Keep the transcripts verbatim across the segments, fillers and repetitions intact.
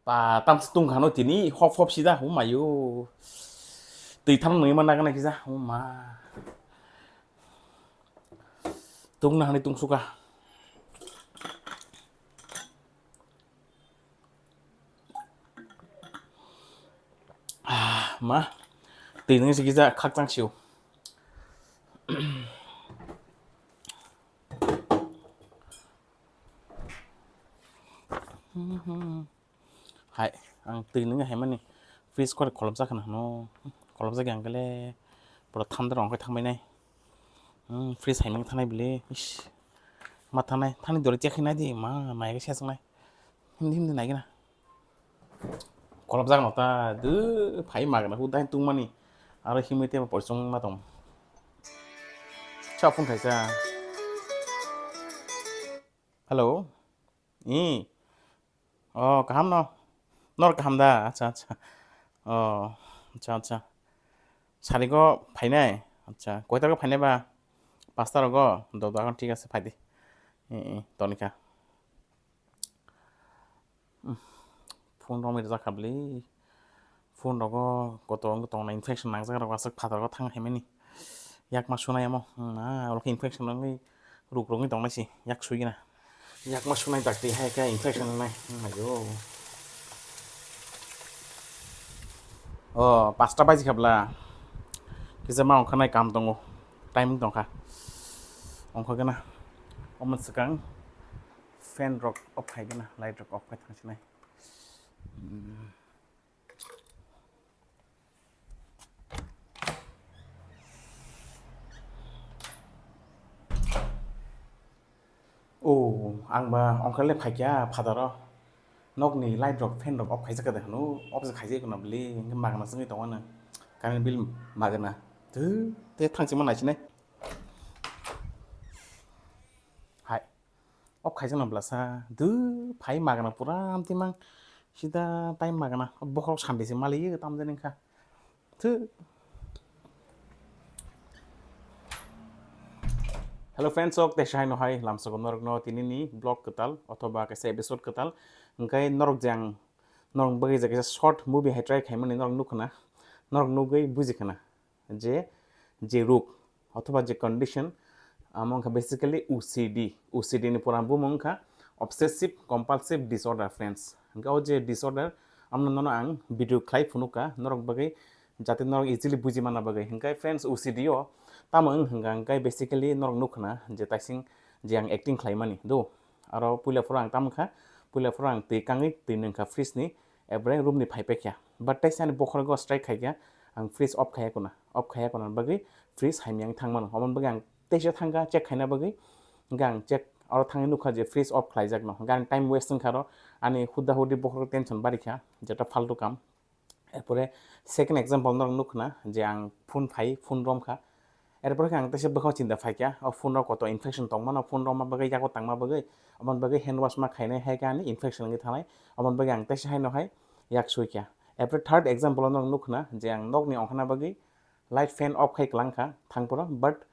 Pa, tam se tungkha no tini, hop hop sida, oh mayo. Twi thanng nungwi man nagana kisa, oh ma. Tungna hani tungsuka. Ah, ma, twi nungwi se kisa khakchang sio. Hai, ang twi nungwi haimani fridge kore kolobjak khna hwno. Kolobjak yang kele pura thanda rong khe thangbai nai. Hmm, fridge haimani thanai bile. Ish. Ma thanai, thani dori chekhi nai di, ma, mai khe sesnai. Hindi hindi nai gana. Kolobjak no ta, du, phai magna hu dai tungmani. Aro himwi tebo porisong ma tong. Cha phone khaisa. Hello. I. Oh, kaham no? Nor kaham da? Acha, acha. Oh, acha, acha. Sarigo phainai? Acha, koita rogo phainai ba? Pasta rogo? Do, do, thik ase, phai di. Eh, eh, tonika. Phone rok mai rijak kha bwle. Phone rogo kotor wng tongna infection nangjak rok aswk phatar o thang haimani. Yakma sunai omo. Hmm, ah, oro khe infection wngwi ruk rok wngwi tongnai se. Yak sui gana. Yakma sunai dakti hai khe infection wngnai. Hmm, ayo. Oh, pasta baji kha bwla. Kisa ma ongkha nai kam tongo. Time tongkha. Ongkha gana. Omo swkang fan rok off khai gana. Light rok off khai thang sinai. Oh, ang ba ongkha le phaikya phataro. Nokni light rok, fan rok off khaijak de hwno, off se khaijak na bwle, hwnkhe magna se wngwi tongo ano. Current bill magna. Tei, tei thang sima naisinai. Hai. Off khaijak na bwlasa. Du, phai magna pura amtwi mang. Sida time magna. Bokhorok sandi se maliyo tamjani wngkha. Thu. Hello friends, ok, tei sai no hai lamsogo norok no tini ni vlog kwtal othoba kaisa episode kwtal. Hwnkhe norok jang norok bagwi je kaisa short movie hai try khaimani norok nukhna, norok nugwi bujikhna je, je ruk othoba je condition, amo wngkha basically O C D. O C D ni pura bumung wngkha obsessive compulsive disorder, friends. Hwnkhe o je disorder, amno nono ang video khlai phunukha, norok bagwi, jate norok easily buji manna bagwi. Hwnkhe, friends, O C D o tamo wng hwnkha, hwnkhe basically norok nukhna je taising je ang acting khlaimani, do. Aro puila phuru ang tamo kha, puila phuru ang twi kangwi twi nwngkha fridge ni, Ebre room ni phai paikha. But teisa ani bokhorogo strike khaikha, ang fridge off khaiya kuna. Off khaiya kuna bagwi fridge haimyang thangmano. Oboni bagwi ang teisa thangkha check khaina bagwi. Hwnkhe ang check oro thangwi nukha je fridge off khlaijakno. Hwnkhe ang time waste wngkha aro ani huda hudi bokhorogo tension barikha, jeta faltu kam. Erpore second example norok nukhna je ang phone phai, phone romkha. Erpore khe ang teisa bwkhao chinta phaikha, o phone rok koto infection tongmano, phone rok ma bagwi yago tangma bagwi, oboni bagwi hand wash ma khainai hai khe ani infection wngwi thanai, oboni bagwi ang teisa haino hai yak suikha. Erpore third example o norok nukhna je ang nokni ongkhana bagwi light fan off khai kwlangkha thangphuru, but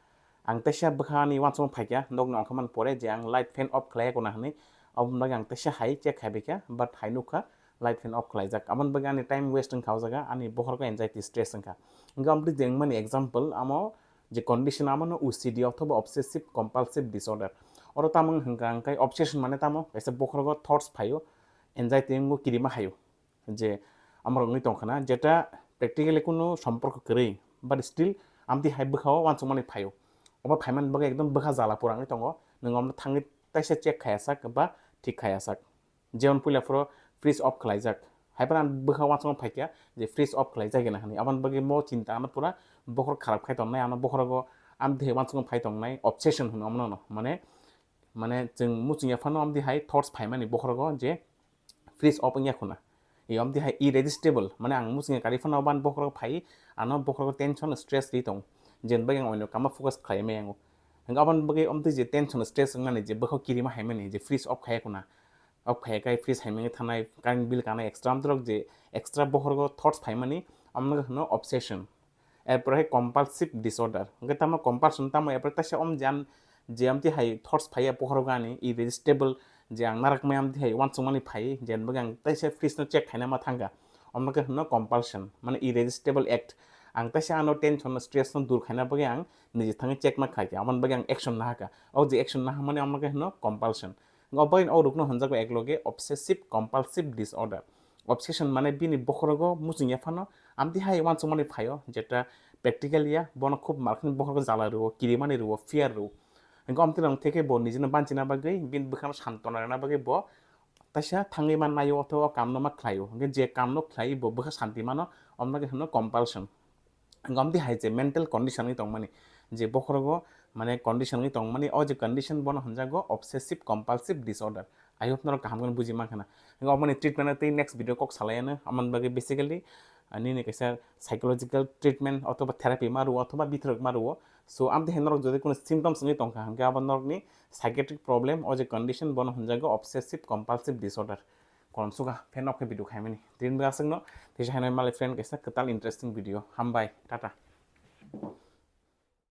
ang teisa bwkha ani uansukma phaikha nokni ongkhamani pore je ang light fan off khlaiya kuna hwnwi, oboni bagwi ang teisa hai check khai baikha, but hai nukha light fan off khlaijak. Aboni bagwi ani time waste wngkha o jaga, ani bokhorok anxiety, stress wngkha. Hwnkhe omo twi je wngmani example, amo je condition, amo no O C D othoba obsessive compulsive disorder. Oro tamo wng hwnkha, hwnkhe obsession mane tamo kaisa bokhorogo thoughts phaio, anxiety wngo, kirima haio. Je amorok wngwi tongkha na, jeta practically kunu somporko kwrwi, but still amtwi hai bwkhao uansukmani phaio. Obo phaimani bagwi ekdom bwkha jala pura wngwi tongo, nwng omo thangwi teisa check khaiya sak ba thik khaiya sak. Jemon puila phuru fridge off khlaijak. Hai phano ang bwkha uansukma phaikha je fridge off khlaijak hwnwi. Aboni bagwi mo chinta ano pura bokhorok kharap khai tongnai, ano bokhorogo amtwi hai uansukma phai tongnai, obsession hwno omono. Mane, mane chwng muchungya phano amtwi hai thoughts phaimani bokhorogo je fridge off wngya khuna. I amtwi hai irresistible, mane ang muchungya kari phano ban bokhorok phai, ano bokhorogo tension, stress ri tong. Jeni bagwi ang oino kama focus khlai maya wngo. Hwnkhe aboni bagwi amtwi je tension, stress wngnani je bwkhao kirima haimani je fridge off khaiya khuna. Off khaiya khai fridge haimani thanai, current bill kanai, extra amtwrok je extra bokhorogo thoughts phaimani, amno hwno obsession. Erpore hai compulsive disorder. Hwnkhe tamo compulsion tamo, erpore teisa om je an-, je amtwi hai thoughts phaiya bokhorogo ani irresistible je ang narakmai amtwi hai uansukmani phai, je bagwi ang teisa fridge no check khaina ma thangkha, omo khe hwno compulsion, mane irresistible act. Ang teisa ano tension no, stress no dur khaina bagwi ang niji thangwi check ma khaikha, aboni bagwi ang action nahakha. O je action nahamani omo khe hwno compulsion. Obo o rokno hwnjago ekloge obsessive compulsive disorder. Obsession mane bini bokhorogo muchung yaphano amtwi hai uansukmani phaio, jeta practical ya, bono khub malkhani bokhorogo jala rwo, kirimani rwo, fear rwo. Hingke omtwi rong theke bo nijino banchina bagwi, bini bwkhano santona rwna bagwi bo taisa thangwi ma naio othoba o kamno ma khlaio. Hingke je kamno khlai bo bwkha santi mano, omno khe hwno compulsion. Hingke omtwi hai je mental condition wngwi tongmani, je bokhorogo mane condition wngwi tongmani, o je condition bono hwnjago obsessive compulsive disorder. I hope norok kaham khe buji mankha na. Hingke omoni treatment tei next video kok salaiano, amoni bagwi basically, ah, nini kaisa psychological treatment othoba therapy ma rwo othoba bithrok ma rwo. So, amtwi hai norok jodi kono symptoms wngwi tongkha, hingke abo norokni psychiatric problem, o je condition bono hwnjago obsessive compulsive disorder. Kolom suga, phen nok khe video khaimani. Tini bwsakno, tisa haino malai friend kaisa kwtal interesting video. Hambai, tata.